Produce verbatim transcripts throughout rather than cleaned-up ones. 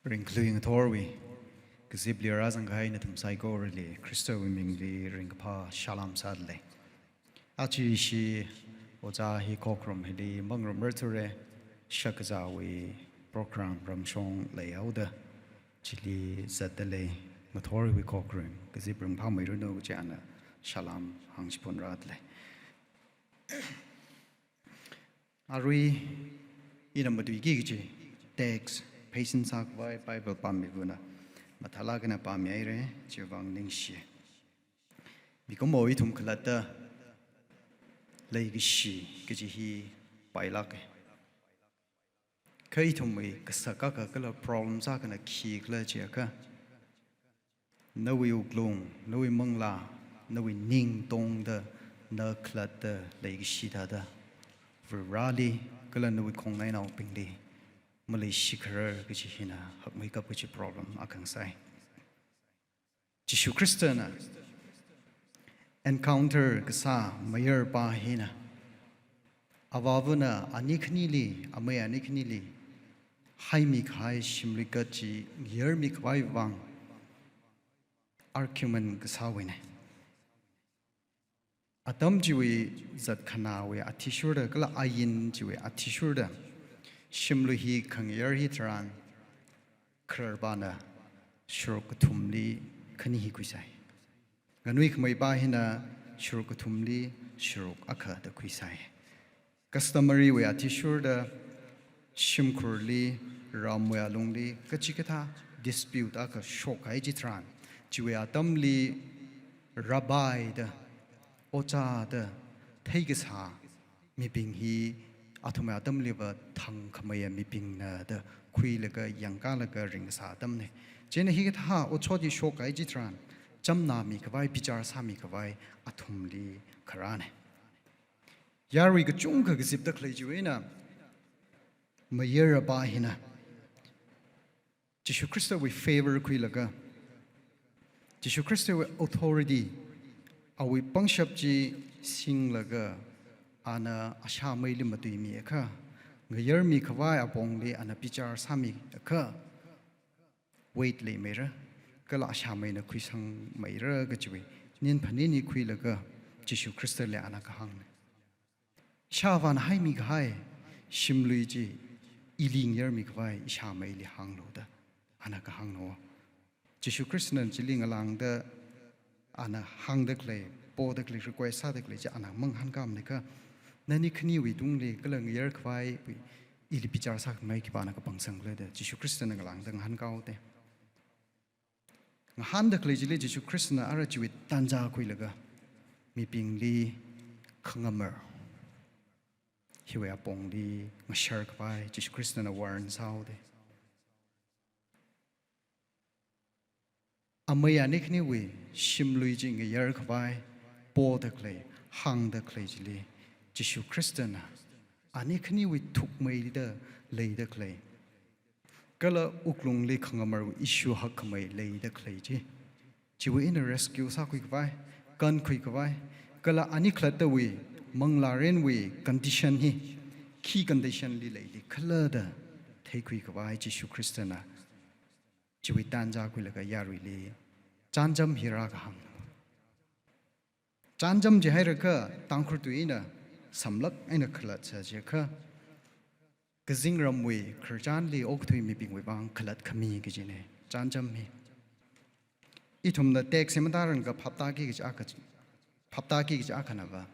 Ringkhalui ngathorwui kazipli rāzangkahai nathum saikorali Khristawui mingli ringkaphā salam sādalei. Aja ishi ojā hi khokharum hili mangarumrar thura, shakazāwui program ramshong leihaoda chili zatdalei. Ngathorwui khokharum kazip ringphāmeiranu kaji ana salam hāngchiphun rādalei. Arui ina matuiki kaji text, pheisin sākhavai Bible pāmi vāna mathālāk eina pāmihaira, chiwuivang ningshi. Mikumo ithum khalatta leikashi kaji hi pailāka. Kha ithumwui kasak akha kala problem sākhana khikhala jiakha, nawui wuklung, nawui manglā, nawui ning tongda na khalatta leikashi thāda Vareli kala nawui khongnainaobingli maleishikharar kaji hina hakmeikap kaji problem akha ngasai. Jishu Khristana encounter kasā mayarpa hina, avāvana ani khanili, amei ani khanili haimikahai shimlui kat chi ngayarmikhavai vang argument kasāwuina. Atam chiwui zatkhanāwui athishurda kala ain chiwui athishurda shimlui hi khangayar hitharan khararpana sharuk kathumli khani hi khuisai. Nganuikhameipa hina sharuk kathumli sharuk akha da khuisai. Customary wui athishurda shimkhurli, ramwui alungli kachikathā dispute akha shokkahai chitharan, chiwui atamli rabbi da, ojā da theikasā mibing hi athumwui atamliva thangkhameiya mibingna da khuilaga yangkālaga ringkasā atamna. Chieina hikathā otshot hi shokkahai chitharan, chamnāmikhavai, bichar sāmikhavai athumli kharāna. Yarui kachungkha kazipda khalei chiwui eina mayarpa hina Jishu Khristawui favor khuilaga, Jishu Khristawui authority, awui pangshap chi singlaga, ana ashāmeili matuimiakha, ngayarmikhavai apongli ana bichar sāmiakha, weight leimeira, kala ashāmeina khuisangmeira kajiwui ning phaning hi khuilaga Jishu Khristali ana kahāngna. Ishāvāna haimikahai shimlui chi ili ngayarmikhavai ishāmeili hānglu da ana kahāngna. Jishu Khristana chili ngalāngda ana hāngda khalei, poda khalei, request sāda khalei chi ana mangahānkāmana kha, nani khaniwui tungli kala ngayarkhavaiwui ili bichar sākhangai khipāna kapangsanglei da Jishu Khristana ngalāngda ngahānkahaoda. Ngahānda khalei chili Jishu Khristana ara chiwui tanja khuilaga mibingli khangamar, hiwui apongli ngasharkhavai Jishu Khristana warn sāhaoda. Amei ani khaniwui shimlui chi ngayarkhavai poda khalei, hāngda khalei chili Jishu Khristana ani khaniwui thukmeida leida khalei, kala wuklungli khangamarwui issue hakkhamei leida khalei chi, chiwui eina rescue sākhuikhavai, kankhuikhavai, kala ani khalattawui manglārinwui condition hi khi condition li leili khala da theikhuikhavai Jishu Khristana chiwui tanja khuilaga yaruili chānjam hi rākahāng. Chānjam jihairakha Tangkhul tui eina samlāk eina khalatta jiakha, kazingramwui khararchanli okathui mibingwui vang khalat khami kajina chānjam hi. Ithumna text hi matāranglakha phaptāki kaji akha, phaptāki kaji akhanava,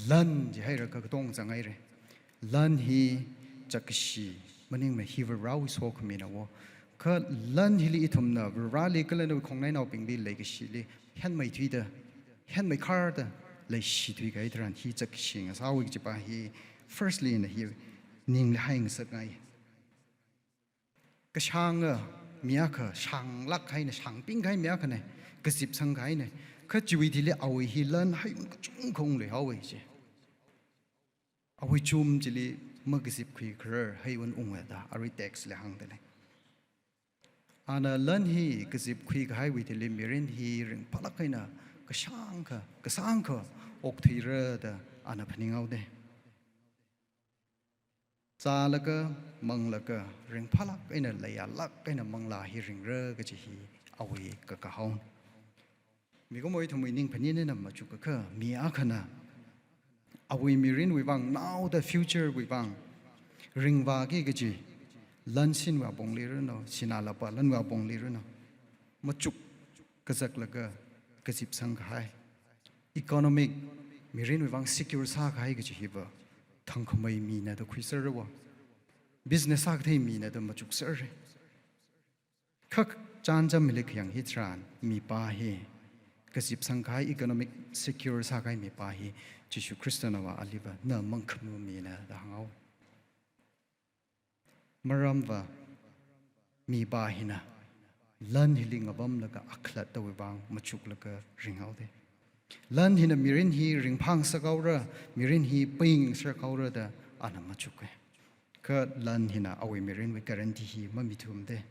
lan jihairakha katong zanghaira. Lan hi zakkashi maningmana, hi Varewui sokhamina wo. Kha lan hili ithumna Vareli kala nawui khongnainaobingli leikashili henmeithuida, henmeikharda leishithuikahai tharan hi zakkashi ngasāhaowa kajipa hi firstly ina hi ningli haingasakngai. Kashānga mi akha, shānglāk kahaina, shāngping kahai mi akhana, kazip sangkahaina. Kha chiwui thili awui hi lan heiwun kachungkha ungluihaowa chi. Awui chum chili makazipkhui kharar heiwun unga da arui text li hāngdalei. Ana lan hi kazipkhui kahaiwui thili mirin hi ringphālāk eina kashāngkha, kasāngkha okthuira da ana phaninghaoda. Zālaga, manglaga, ringphālāk eina leiyālāk eina manglā hi ringra kaji hi awui kakahaona. Mikumo ithumwui ning phaninna machukakha mi akhana awui mirinwui vang, naoda future wui vang ringvāki kaji, lansinwui apongli ranu, sinā lapa lanwui apongli ranu, machuk kazaklaga kazipsang kahai, economic, mirinwui vang secure sākahai kaji hiva thangkhamei mina da khuiserra va, business sākathei mina da machukserra. Kha chānjam hili khayang hitharan mipā hi kazipsang kahai, economic secure sākahai mipā hi Jishu Khristana va aliva na mangkhamu mina da hānghaowa. Maramva mipā hina lan hili ngapamlaga akhalattawui vang machuklaga ringhaoda. Lan hina mirin hi ringphāngasakhaora, mirin hi peingasakhaora da ana machuka. Kha lan hina awui mirinwui guarantee hi mamithumda.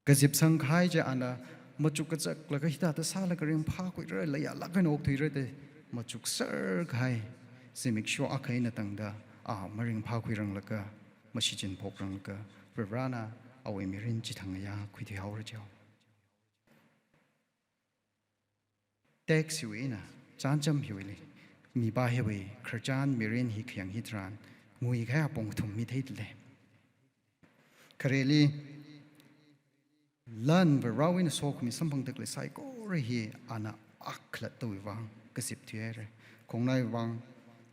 Kazipsang kahai chi ana machuk kazaklaga hithāda sālaga ringphākhuira, leiyālāk eina okthuira da machukser kahai zimiksho akha eina tangda a maringphākhuiranglaga, mashichinphokranglaga, Varivarana awui mirin chithang ngayā khuithuihaora jihaowa. Text hiwui eina, chānjam hiwuili, mipā hiwui khararchan mirin hi khayang hitharan nguikahai apong kathum mitheida lei. Khareli, lan Varivarawui eina sokhami samphangda khalei saikora hi ana akhalattawui vang kazipthuihaira. Khongnaivang,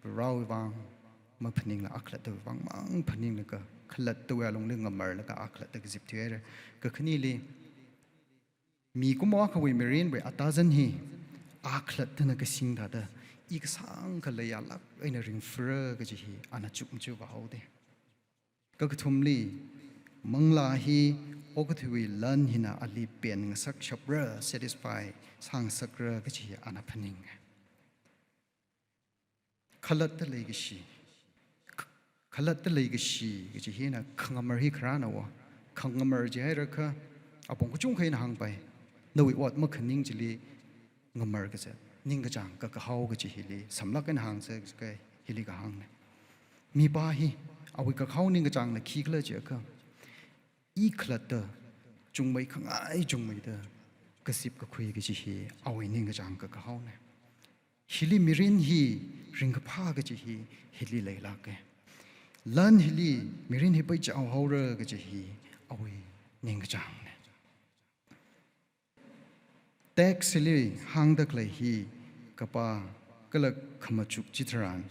Varivarawui vang maphaningla akhalattawui vang mang phaninglaga, khalattawui alungli ngamarlaga akhalatta kazipthuihaira. Kakhaneli, mikumo akhawui mirinwui atazan hi akhalattana kasing thāda, i kasāngkha leiyālāk eina ringphāra kaji hi ana chukmaja vāhaoda. Kakathumli, manglā hi okathuiwui lan hina ali penngasakshapra, satisfy sāngasakra kaji hi ana phaninga. Khalatta leikashi. K-, khalatta leikashi kaji hina khangamar hi kharāna va. Khangamar jihairakha apong kachungkha eina hāngpai. Nawui ot makhaning chili ngamar kazat, ningkachāng kakahao kaji hili samlāk eina hāngsa kaji hili kahāngna. Mipā hi awui kakahao ningkachāngna khikhala jiakha, i khalatta chungmei khangai chungmeida kazip kakhui kaji hi awui ningkachāng kakahaona. Hili mirin hi ringkaphā kaji hi hili leilāka. Lan hili mirin hi peichao haora kaji hi awui ningkachāngna. Text hili hāngda khalei hi kapā kala khamachuk chitharan,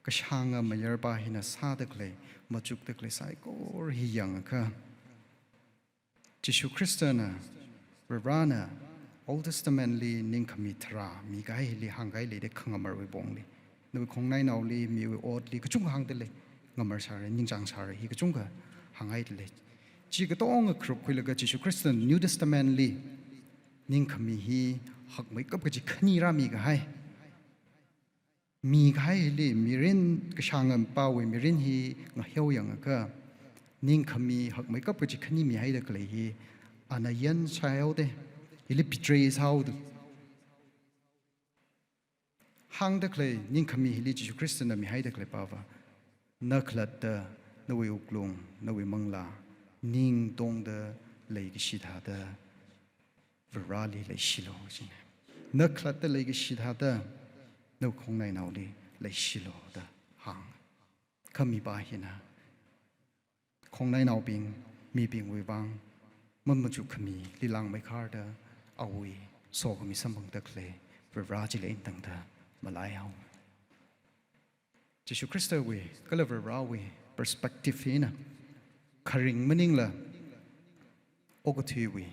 kashānga mayarpā hina sāda khalei, machukda khalei saikora hi yangakha, Jishu Khristana, Varivarana, Old Testament li ningkhami tharā mikahai hili hāngkahai leida khangamarwui pongli. Nawui khongnainaoli, miwui otli kachungkha hāngda lei, ngamar sāra, ningchāng sāra, hi kachungkha hānghaida lei. Chi katonga kharup khuilaga Jishu Khristana New Testament li ningkhami hi hakmeikap kaji khani rāmikahai. Mikahai hili mirin, kashāngapāwui mirin hi ngaheo yangakha, ningkhami hakmeikap kaji khani mihaida khalei hi ana yan sāhaoda, hili betray sāhaoda. Hāngda khalei ningkhami hili Jishu Khristana mihaida khaleipāva, na khalatta, nawui wuklung, nawui manglā, ning tongda leikashi thāda Varivarali leishilu jina. Na khalatta leikashi thāda nawui khongnainaoli leishilu da hānga. Kha mipā hina khongnainaobing, mibingwui vang mamachuk khamili langmeikharda awui sokhami samphangda khalei Varivara chili eina tangda malaihaowa. Jishu Khristawui kala Varivarawui perspective hina kharing maningla, okathuiwui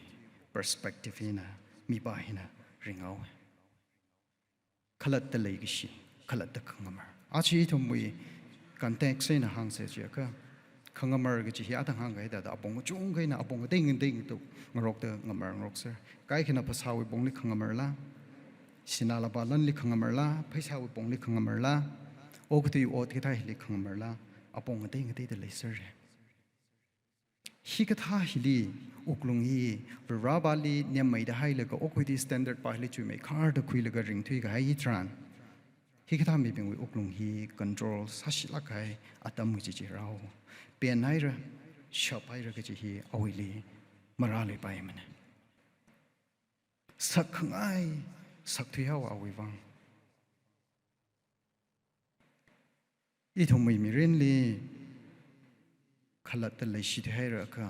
perspective hina mipā hina ringhaowa. Khalatta leikashi, khalatta khangamar. Aja ithumwui context eina hāngsa jiakha, khangamar kaji hi athang hāngkahai thāda apong kachungkha eina apong katei ngatei ngatuk ngarokda ngamar ngarokser. Kaikhana phasāwui pongli khangamarla, sinā lupā lanli khangamarla, pheisāwui pongli khangamarla, okathui ot kathā hili khangamarla, apong katei ngateida leiser. Hikathā hili wuklung hi Varivarali nemmeida hailaga okathui standard pā hili chuimeikharda khuilaga ringthuikahai hitharan, Hikathā mibingwui wuklung hi control sāshilāk kahai atam kaji chi rāhaowa. Pen haira, shap haira kaji hi awuili marāluipaimana. Sakkhangai, sakthuihaowa awui vang. Ithumwui mirinli khalatta leishithuihaira kha,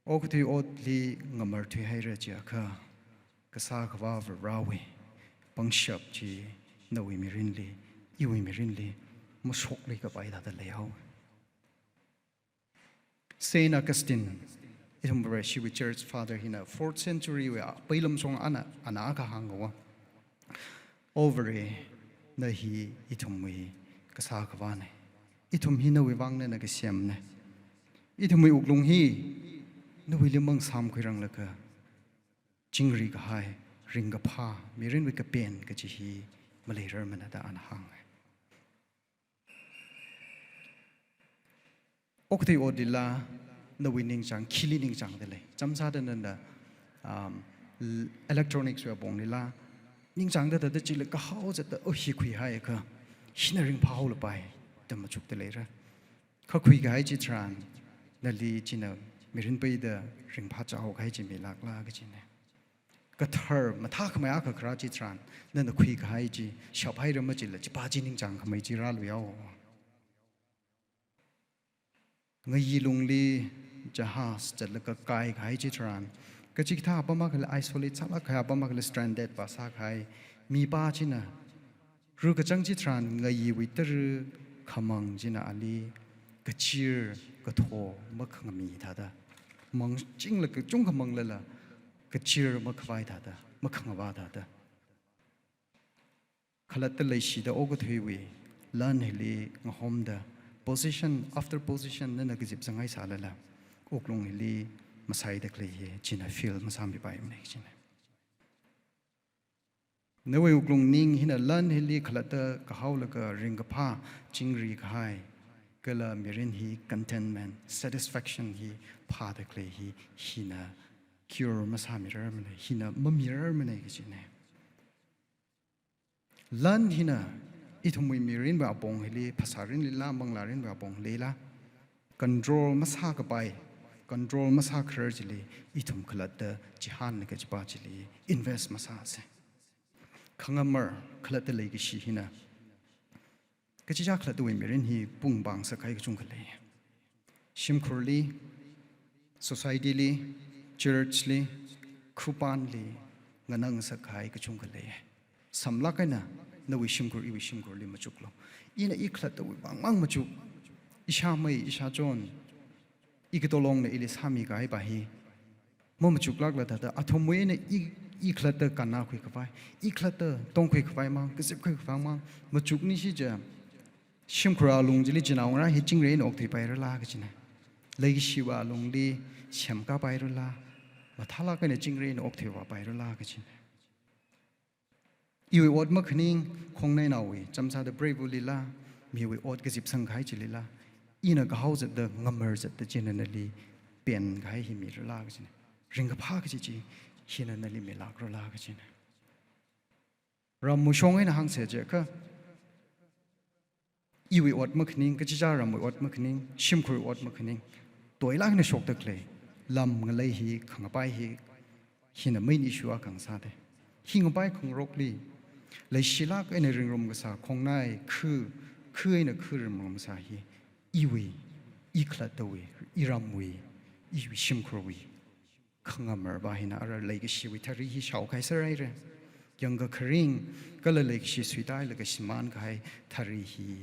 okathui otli ngamarthuihaira chiakha, Kasā Akhava Varewui pangshap chi nawui mirinli, iwui mirinli mashokluikapai thāda leihaowa. Saint Augustine, ithum Vareshiwui Church Father hina fourth century wui a, peilamshong ana, ana akha hānghaowa. O Vare, na hi ithumwui Kasā Akhavana. Ithum hi nawui vang nana kasemna. Ithumwui wuklung hi nawuili mang samkhuiranglaga, chingri kahai, ringkaphā, mirinwui kapen kaji hi maleirarmana da ana hānga. Okathui otlila, nawui ningchāng, khili ningchāngda lei. Chāmsāda nana, um, l-, electronics wui aponglila, ningchāngda thāda chili kahao zatda, oh, hi khuihaiakha, hina ringphāhaolapai, da machukda leira. Kha khuikahai chitharan, nali china mirin peida ringphāchao kahai chi milākla kajina. Kathar, mathākhamei akha kharā chitharan, nana khuikahai chi, shap haira machila, chipa chi ningchāngkhamei chi rāluihaowa. Ngayi lungli jahaz zatlaga kaikahai chitharan, kachikathā apam akhali isolate sālāk kahai, apam akhali stranded vāsākahai mipa china, rukachang chitharan ngayiwui tara khamang china ali kachir katho makhangami thāda, mangchingla kachungkha manglala kachir makhavai thāda, makhangavā thāda. Khalatta leishida okathuiwui lan hili ngahomda, position after position nana kazipzanghai sālala, wuklung hili masaida khalei hi china feel masāmipaimana kajina. Nawui wuklung ning hina lan hili khalatta kahaolaga ringkaphā chingri kahai, kala mirin hi contentment, satisfaction hi phāda khalei hi, hina cure masāmirarmana, hina mamirarmana kajina. Lan hina ithumwui mirinwui apong hili, phasārinlila, manglārinwui apong hilila, control masākapai, control masākharar chili, ithum khalatta chihān kajipa chili invest masāsa. Khangamar khalatta leikashi hina, kachichā khalattawui mirin hi pungpāng sākahai kachungkha lei. Shimkhurli, society li, church li, khupanli, nganang sākahai kachungkha lei. Samlāk eina, nawui shimkhur iwui shimkhurli machuklu. Ina i khalattawui vangmang machuk, ishāmei, ishāchon, i katolongna ili sāmikahaipa hi, mamachuklākla thāda, athumwui eina i, i khalatta kannā khuikhavai, i khalatta tongkhuikhavai mang, kazipkhuikhavai mang, machukni shicha, shimkhur alung chili chinaongarā hi chingri eina okthuipairala kajina. Leikashiwui alungli semkāpairala, mathālāk eina chingri eina okthuivāpairala kajina. Iwui ot makhaning, khongnainaowui, chāmsāda preivulila, miwui ot kazipsang kahai chilila, ina kahao zatda, ngamar zatda china nali penkahai hi mirala kajina. Ringkaphā kaji chi, hina nali milākrala kajina. Ramwui shong eina hāngsa chiakha, iwui ot makhaning, kachichā ramwui ot makhaning, shimkhurwui ot makhaning, toilāk eina shokda khalei lam ngalei hi, khangapai hi, hina main issue akha ngasāda. Hi ngapai khangarokli, leishilāk eina ringrum kasā, khongnai, khu, khu eina khu ringrum kasā hi, iwui, i khalattawui, i ramwui, iwui shimkhurwui khangamarpa hina ara leikashiwui thari hi shaokahai sāhaira. Yangkakharing, kala leikashi suitailaga shimānkahai thari hi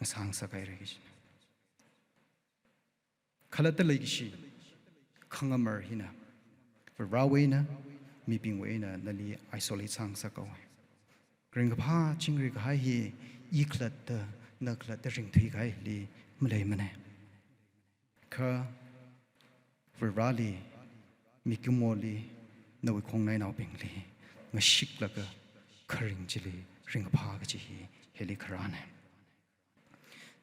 ngasāngasakhaira kajina. Khalatta leikashi, khangamar hina, Varewui eina, mibingwui eina nali isolate sāngasakhaowa. Ringkaphā chingri kahai hi, i khalatta, na khalatta ringthuikahai hili maleimana. Kha Vareli, mikumoli, nawui khongnainaobingli ngashiklaga kharing chili ringphā kaji hi hili kharāna.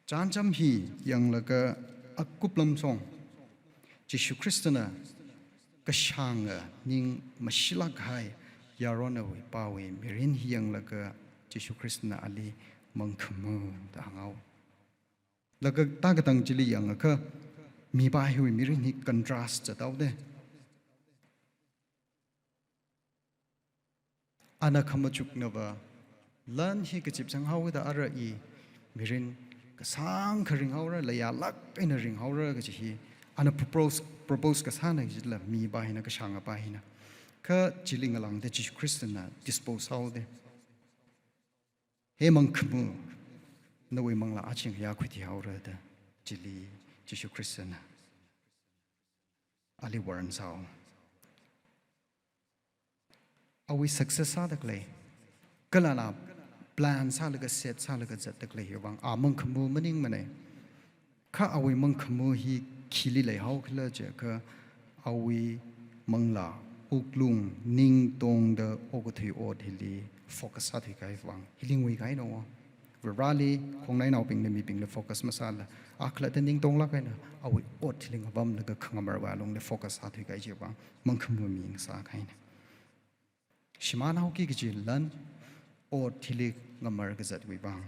Chānjam hi yanglaga akup lamshong, Jishu Khristana kashānga ning mashilāk kahai yaronnawui pāwui mirin hi yanglaga Jishu Khristana ali mangkhamu da hānghao. Laga tā katang chili yangakha, mipā hiwui mirin hi contrast zathaoda. Ana khamachuknava lan hi kazipsanghaoda ara i mirin kasāngkha ringhaora, leiyalāk eina ringhaora kaji hi ana propose, propose kasāna kajila mipā hina, kashāngapā hina. Kha chili ngalāngda Jishu Khristana dispose haoda. He mangkhamu, nawui manglā aja ngayā khuithuihaora da chili Jishu Khristana ali warn sāhao. Awui success sāda khalei, kala ana plan sālaga set sālaga zatda khalei hiwui vang a mangkhamu maningmana. Kha awui mangkhamu hi khili leihao khala jiakha, awui manglā, wuklung, ning tongda okathui ot hili focus sāthui kahai vang, hili ngui kahaina. Vareli, khongnainaobingli, mibingli focus masāla, a khalatta ning tonglāk eina awui ot hili ngapamlaga khangamarwui alungli focus sāthui kahai chiwui vang mangkhamu mi ngasā kahaina. Shimānhaoki kaji lan, ot hili ngamar kazatwui vang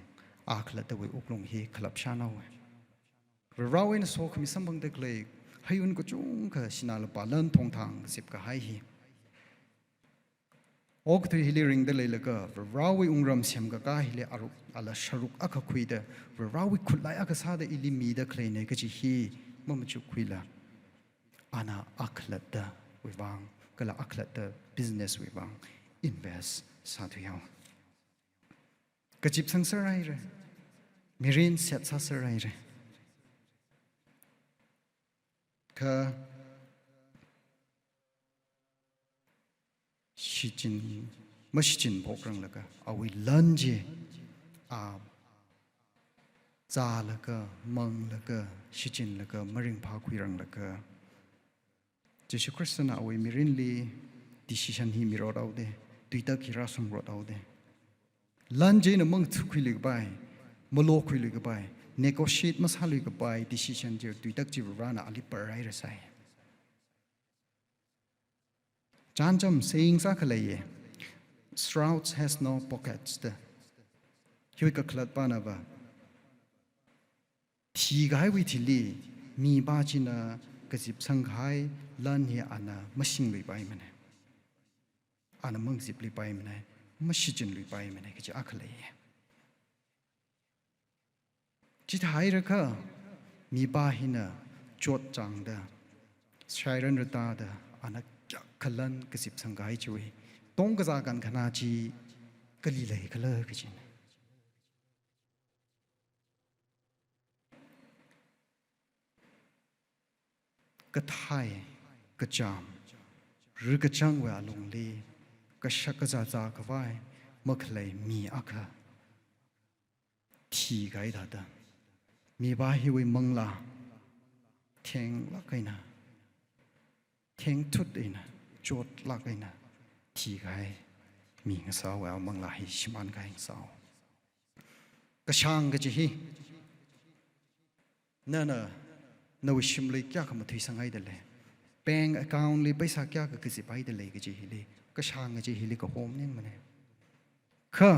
a khalattawui wuklung hi khalap shānhaowa. Varewui eina sokhami samphangda khalei hayun kachungkha sinā lupā lan thongthang kazip kahai hi, okathui hili ringda leilaga, Varewui wungram semkakā hili aruk ala sharuk akha khuida, Varewui khutlai akha sāda ili mida khaleina kaji hi mamachuk khuila, ana a khalattawui vang, kala a khalatta business wui vang invest sāthuihao. Kazipsang sāhaira, mirin set sāsāhaira. Kha shichin, mashichin phokranglaga, awui lan chi a zālaga, manglaga, shichinlaga, maringphā khuiranglaga, Jishu Khristana awui mirinli decision hi mirot haoda, tuitak hi rāsumrot haoda. Lan china mangathukhuilui kapai, malokhuilui kapai, negotiate masālui kapai decision chi, tuitak chi Varena ali parhairasai. Chānjam sayings akha leiya, "Srouch has no pockets" da. Hiwui kakhalatpanava, thikahaiwui thili mipā china kazipsang kahai lan hi ana mashingluipaimana. Ana mangazipluipaimana, mashichinluipaimana kaji akha leiya. Chithāhairakha, mipā hina chotchāngda, shairan ratāda, ana kayākha lan kazipsang kahai chiwui tongkazā kankhana chi kali leikhala kajina. Kathai, kachām, rikachangwui alungli kashak kazāzā khavai makhalei mi akha thikahai thāda, mipā hiwui manglā thenglāk eina, thengthut eina, chotlāk eina thikahai mi ngasāhaowa, manglā hi shimānkahai ngasāhaowa. Kashāng kaji hi, nana nawui shimli kayākha mathuisanghaida lei, bank account li paisa kayākha kaziphaida lei kaji hili, kashāng kaji hili kahom maningmana. Kha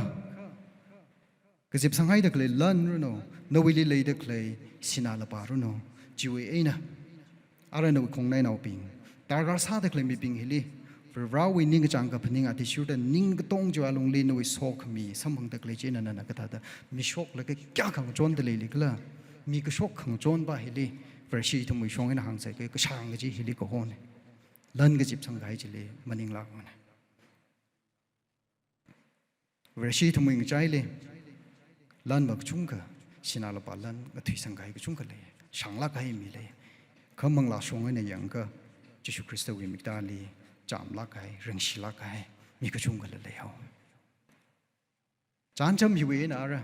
kazipsanghaida khalei lan runo, nawuili leida khalei sinā lupā runo, chiwui eina ara nawui khongnainaobing, darkar sāda khalei mibing hili, Varewui ningkachāng kaphaning athishurda ning katong chiwui alungli nawui sokhami samphangda khalei china nana kathāda mishoklaga kayākha ngachonda leilikhala, mi kashok khangachonva hili, Vareshi ithumwui shong eina hāngsai kha kashāng kaji hili kahona. Lan kazipsang kahai chili maninglākmana. Vareshi ithumwui ngachaili lanva kachungkha, sinā lupā lan, ngathuisang kahai kachungkha lei, shānglāk kahai mi lei. Kha manglā shong eina yangakha, Jishu Khristawui miktāli chāmlāk kahai, ringshilāk kahai mi kachungkhala leihaowa. Chānjam hiwui eina ara,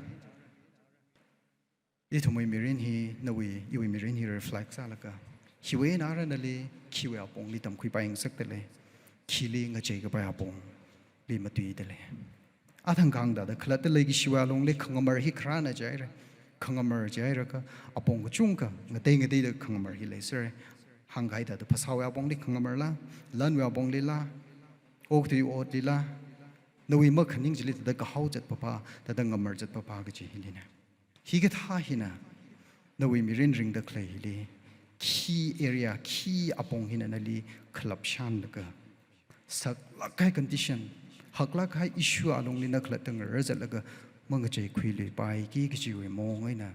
ithumwui mirin hi, nawui, iwui mirin hi reflect sālaga, hiwui eina ara nali khiwui apongli tamkhuipai ngasakda lei, khili ngachei kapai apongli matuida lei. Athang kahāng thāda khalatta leikashiwui alungli khangamar hi kharāna jihaira, khangamar jihairakha apong kachungkha ngatei ngateida khangamar hi leisera. Hāngkahai thāda phasāwui apongli khangamarla, lanwui aponglila, okathui otlila, Nawui makhaning chili thāda kahao zatpapa, thāda ngamar zatpapa kaji hilina. Hikathā hina, nawui mirin ringda khalei hili, khi area, khi apong hina nali khalap shanlaga, saklāk kahai condition, haklāk kahai issue alungli na khalatta ngarar zatlaga, mangachei khuiluipaiki kajiwui maong eina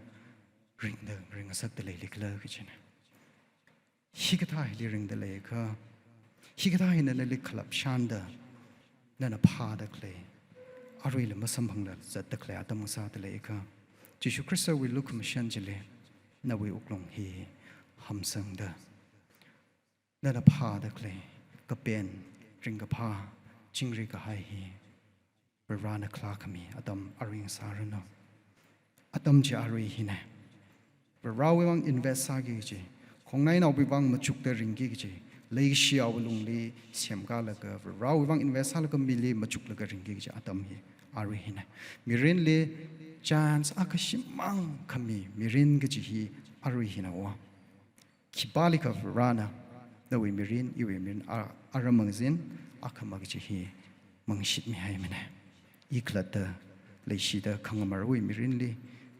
ringda, ringasakda leili khala kajina. Hikathā hili ringda leiakha, hikathā hina nali khalap shanda, nana phāda khalei, aruila masamphangla zatda khalei atam ngasāda leiakha, Jishu Khristawui lukhamashan chili, nawui wuklung hi hamsangda, nana phāda khalei, kapen, ringkaphā, chingri kahai hi, Varena khalā khami atam arui ngasāranu. Atam chi arui hina. Varewui vang invest sāki kaji, khongnainaowui vang machukda ringki kaji, leishiya awui lungli semkalaga, Varewui vang invest sālaga mili machuklaga ringki kaji atam hi arui hina. Mirinli chance akha shimān khami mirin kaji hi arui hina wa. Khipālikha Varena, nawui mirin, iwui mirin, a, aram mangazin, akhama kaji hi mangshitmihaimana. I khalatta, leishida khangamarwui mirinli,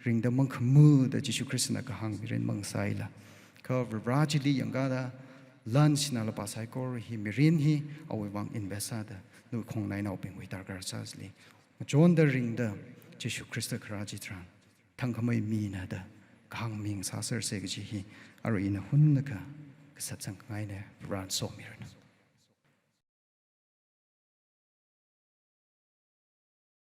ringda mangkhamuda Jishu Khristana kahāng mirin mangasāila. Kha Vare chili yangkada, lan sinā lapa saikora hi mirin hi, awui vang invest sāda, nawui khongnainaobingwui darkar sāsili. Machonda ringda, Jishu Khrista kharā chitharan thangkhamei mina da kahāng mi ngasāsersa kaji hi, arui ina hunlakha kasat sangkhangaina, Varena somiranu.